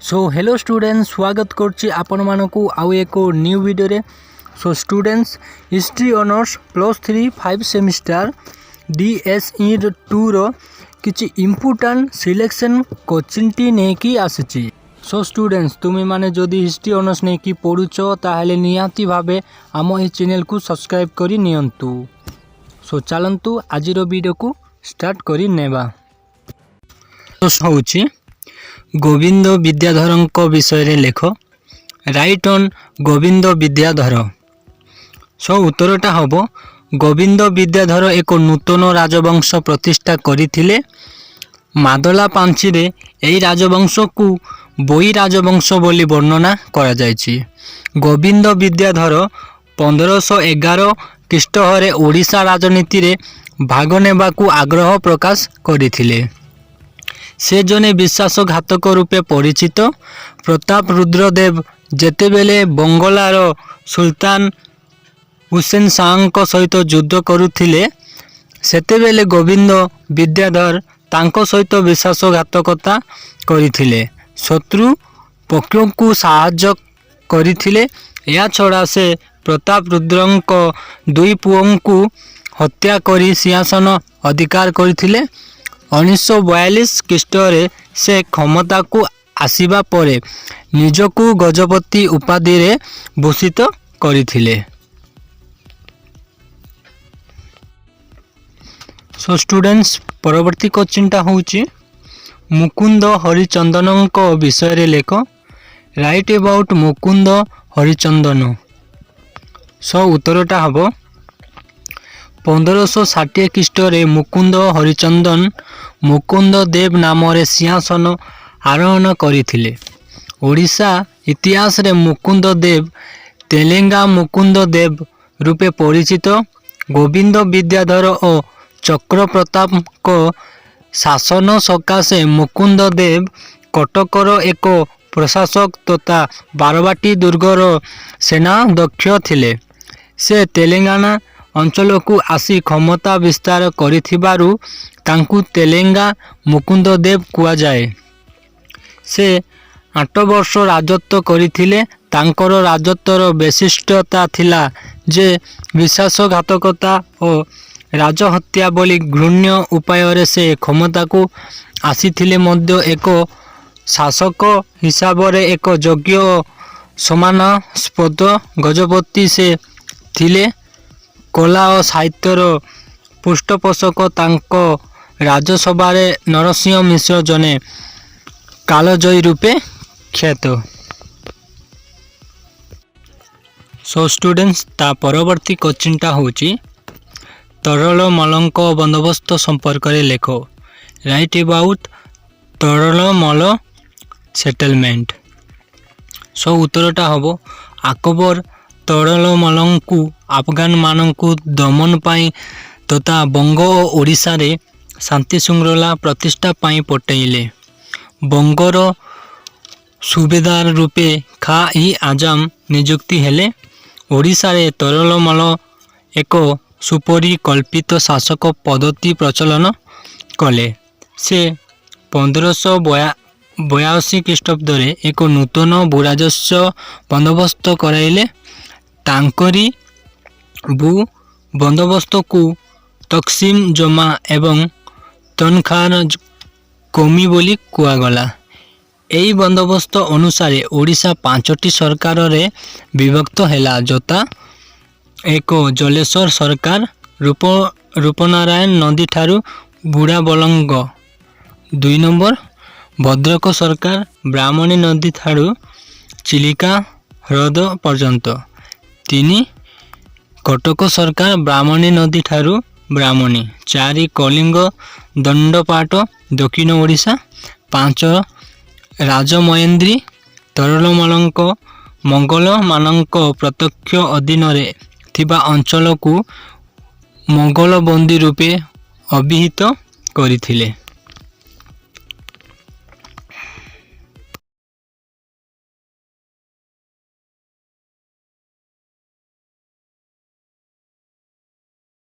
Show hello students, ସ୍ୱାଗତ କରୁଛି ଆପଣମାନଙ୍କୁ ଆଉ ଏକ ନ୍ୟୁ ଭିଡ଼ିଓରେ। So students, history honours +3 five semester DSE tour କିଛି ଇମ୍ପୋର୍ଟାଣ୍ଟ ସିଲେକ୍ସନ୍ କୋଶ୍ଚିନ୍ଟି ନେଇକି ଆସିଛି। ସୋ ଷ୍ଟୁଡେଣ୍ଟସ୍, ତୁମେମାନେ ଯଦି ହିଷ୍ଟ୍ରି ଅନର୍ସ ନେଇକି ପଢ଼ୁଛ, ତାହେଲେ ନିହାତି ଭାବେ ଆମ ଏହି ଚ୍ୟାନେଲକୁ ସବସ୍କ୍ରାଇବ୍ କରି ନିଅନ୍ତୁ। ସୋ ଚାଲନ୍ତୁ, ଆଜିର ଭିଡ଼ିଓକୁ ଷ୍ଟାର୍ଟ କରି ନେବା। ହେଉଛି ଗୋବିନ୍ଦ ବିଦ୍ୟାଧରଙ୍କ ବିଷୟରେ ଲେଖ। Write on Gobinda Bidyadhar. Show ଉତ୍ତରଟା ହେବ, ଗୋବିନ୍ଦ ବିଦ୍ୟାଧର ଏକ ନୂତନ ରାଜବଂଶ ପ୍ରତିଷ୍ଠା କରିଥିଲେ। ମାଦଳା ପାଞ୍ଜିରେ ଏହି ରାଜବଂଶକୁ ଭୋଇ ରାଜବଂଶ ବୋଲି ବର୍ଣ୍ଣନା କରାଯାଇଛି। ଗୋବିନ୍ଦ ବିଦ୍ୟାଧର 1511 ଖ୍ରୀଷ୍ଟରେ ଓଡ଼ିଶା ରାଜନୀତିରେ ଭାଗ ନେବାକୁ ଆଗ୍ରହ ପ୍ରକାଶ କରିଥିଲେ। ସେ ଜଣେ ବିଶ୍ୱାସଘାତକ ରୂପେ ପରିଚିତ। ପ୍ରତାପ ରୁଦ୍ରଦେବ ଯେତେବେଳେ ବଙ୍ଗଳାର ସୁଲତାନ ହୁସେନ ଶାହଙ୍କ ସହିତ ଯୁଦ୍ଧ କରୁଥିଲେ, ସେତେବେଳେ ଗୋବିନ୍ଦ ବିଦ୍ୟାଧର ତାଙ୍କ ସହିତ ବିଶ୍ୱାସଘାତକତା କରିଥିଲେ, ଶତ୍ରୁ ପକ୍ଷଙ୍କୁ ସାହାଯ୍ୟ କରିଥିଲେ। ଏହାଛଡ଼ା ସେ ପ୍ରତାପ ରୁଦ୍ରଙ୍କ ଦୁଇ ପୁଅଙ୍କୁ ହତ୍ୟା କରି ସିଂହାସନ ଅଧିକାର କରିଥିଲେ। 1942 ଖ୍ରୀଷ୍ଟରେ ସେ କ୍ଷମତାକୁ ଆସିବା ପରେ ନିଜକୁ ଗଜପତି ଉପାଧିରେ ଭୂଷିତ କରିଥିଲେ। ସୋ ଷ୍ଟୁଡେଣ୍ଟସ୍, ପରବର୍ତ୍ତୀ କୋଶ୍ଚିନ୍ଟା ହେଉଛି ମୁକୁନ୍ଦ ହରିଚନ୍ଦନଙ୍କ ବିଷୟରେ ଲେଖ। Write about Mukunda Harichandan. Show ଉତ୍ତରଟା ହେବ, 1560 ଖ୍ରୀଷ୍ଟରେ ମୁକୁନ୍ଦ ହରିଚନ୍ଦନ ମୁକୁନ୍ଦ ଦେବ ନାମରେ ସିଂହାସନ ଆରୋହଣ କରିଥିଲେ। ଓଡ଼ିଶା ଇତିହାସରେ ମୁକୁନ୍ଦ ଦେବ ତେଲେଙ୍ଗା ମୁକୁନ୍ଦ ଦେବ ରୂପେ ପରିଚିତ। ଗୋବିନ୍ଦ ବିଦ୍ୟାଧର ଓ ଚକ୍ରପ୍ରତାପଙ୍କ ଶାସନ ସକାଶେ ମୁକୁନ୍ଦ ଦେବ କଟକର ଏକ ପ୍ରଶାସକ ତଥା ବାରବାଟୀ ଦୁର୍ଗର ସେନାଧ୍ୟକ୍ଷ ଥିଲେ। ସେ ତେଲେଙ୍ଗାନା ଅଞ୍ଚଳକୁ ଆସି କ୍ଷମତା ବିସ୍ତାର କରିଥିବାରୁ ତାଙ୍କୁ ତେଲେଙ୍ଗା ମୁକୁନ୍ଦ ଦେବ କୁହାଯାଏ। ସେ 8 ବର୍ଷ ରାଜତ୍ୱ କରିଥିଲେ। ତାଙ୍କର ରାଜତ୍ୱର ବୈଶିଷ୍ଟ୍ୟତା ଥିଲା ଯେ ବିଶ୍ୱାସଘାତକତା ଓ ରାଜହତ୍ୟା ଭଳି ଘୃଣ୍ୟ ଉପାୟରେ ସେ କ୍ଷମତାକୁ ଆସିଥିଲେ ମଧ୍ୟ ଏକ ଶାସକ ହିସାବରେ ଏକ ଯୋଗ୍ୟ ଓ ସମ୍ମାନାସ୍ପଦ ଗଜପତି ସେ ଥିଲେ। କଳା ଓ ସାହିତ୍ୟର ପୃଷ୍ଠପୋଷକ ତାଙ୍କ ରାଜସଭାରେ ନରସିଂହ ମିଶ୍ର ଜଣେ କାଳଜୟୀ ରୂପେ ଖ୍ୟାତ। ସୋ ଷ୍ଟୁଡେଣ୍ଟସ୍, ତା ପରବର୍ତ୍ତୀ କୋଶ୍ଚିନ୍ଟା ହେଉଛି ତୋରଡ଼ମଲଙ୍କ ବନ୍ଦୋବସ୍ତ ସମ୍ପର୍କରେ ଲେଖ। Write about Todarmal settlement. Show ଉତ୍ତରଟା ହେବ, ଆକବର ତୋରଡ଼ମଲଙ୍କୁ ଆଫଗାନମାନଙ୍କୁ ଦମନ ପାଇଁ ତଥା ବଙ୍ଗ ଓ ଓଡ଼ିଶାରେ ଶାନ୍ତିଶୃଙ୍ଖଳା ପ୍ରତିଷ୍ଠା ପାଇଁ ପଠାଇଲେ। ବଙ୍ଗର ସୁବେଦାର ରୂପେ ଖାଁ-ଇ-ଆଜମ ନିଯୁକ୍ତି ହେଲେ। ଓଡ଼ିଶାରେ ତୋରଡ଼ମଲ ଏକ ସୁପରିକଳ୍ପିତ ଶାସକ ପଦ୍ଧତି ପ୍ରଚଳନ କଲେ। ସେ 1582 ଖ୍ରୀଷ୍ଟାବ୍ଦରେ ଏକ ନୂତନ ଭୂରାଜସ୍ୱ ବନ୍ଦୋବସ୍ତ କରାଇଲେ। ତାଙ୍କରି ଭୂ ବନ୍ଦୋବସ୍ତକୁ ତକସିମ ଜମା ଏବଂ ତନଖାର କମି ବୋଲି କୁହାଗଲା। ଏହି ବନ୍ଦୋବସ୍ତ ଅନୁସାରେ ଓଡ଼ିଶା ପାଞ୍ଚଟି ସରକାରରେ ବିଭକ୍ତ ହେଲା, ଯଥା: 1, ଜଳେଶ୍ୱର ସରକାର, ରୂପନାରାୟଣ ନଦୀଠାରୁ ବୁଢ଼ାବଳଙ୍ଗ। 2 ନମ୍ବର, ଭଦ୍ରକ ସରକାର, ବ୍ରାହ୍ମଣୀ ନଦୀଠାରୁ ଚିଲିକା ହ୍ରଦ ପର୍ଯ୍ୟନ୍ତ। 3, କଟକ ସରକାର, ବ୍ରାହ୍ମଣୀ ନଦୀଠାରୁ ବ୍ରାହ୍ମଣୀ। 4, କଳିଙ୍ଗ ଦଣ୍ଡପାଟ, ଦକ୍ଷିଣ ଓଡ଼ିଶା। 5, ରାଜମହେନ୍ଦ୍ରୀ। ତୋରଡ଼ମଲଙ୍କ ମୋଗଲମାନଙ୍କ ପ୍ରତ୍ୟକ୍ଷ ଅଧୀନରେ ଥିବା ଅଞ୍ଚଳକୁ ମୋଗଲବନ୍ଦୀ ରୂପେ ଅଭିହିତ କରିଥିଲେ।